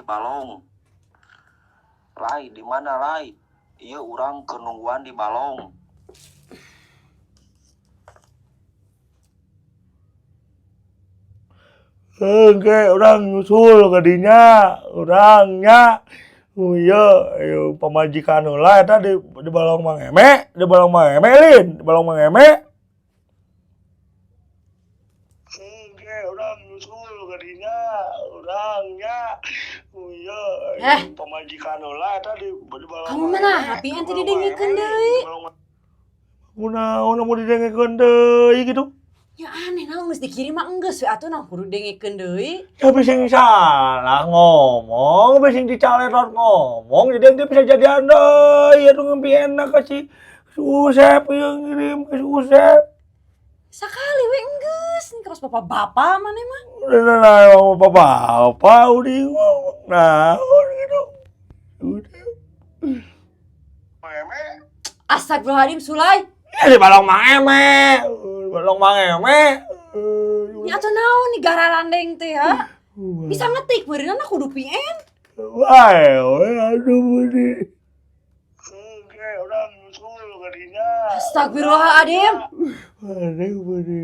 Balong. Lai, di mana Lai? Iya, urang keur nungguan di balong. Oke, urang nyusul ka dinya, urangnya. Oh iya, ayo pamajikan heula eta di balong Mang Eme, di balong Mang Eme lin, di balong Mang Eme. Oke, urang nyusul ka dinya, urangnya. Oh iya, ayo Eh. pamajikan heula eta di balong Kamu Mang mana Eme, happy di ente balong Mang didengekeun Eme, deui. di balong Mang. Kunaon mun didengekeun deui gitu? Ya aneh, naon geus dikirim mah enggeus we atuh, naon kudu dengekeun deui. Ya bisa salah ngomong, bisa dicaletot ngomong, jadi dia bisa jadi andai, ya tuh ngempi enak kasih si Usep yang ngirim ke si Usep. Sakali we enggeus, nih kaos bapak-bapak mana mah. Udah nah, bapak-bapak udah ngomong, nah, gitu. Udah. Astagfirullahaladzim, Sulai. Ya di balong Mang Eme, balong Mang Eme. Ya atuh naon nih gararandeng teh ha? Bisa ngetik meureunna kudu PN. Wah, aduh budi. Oke, urang nyusul ka dinya. Astagfirullahaladzim. Aduh, budi.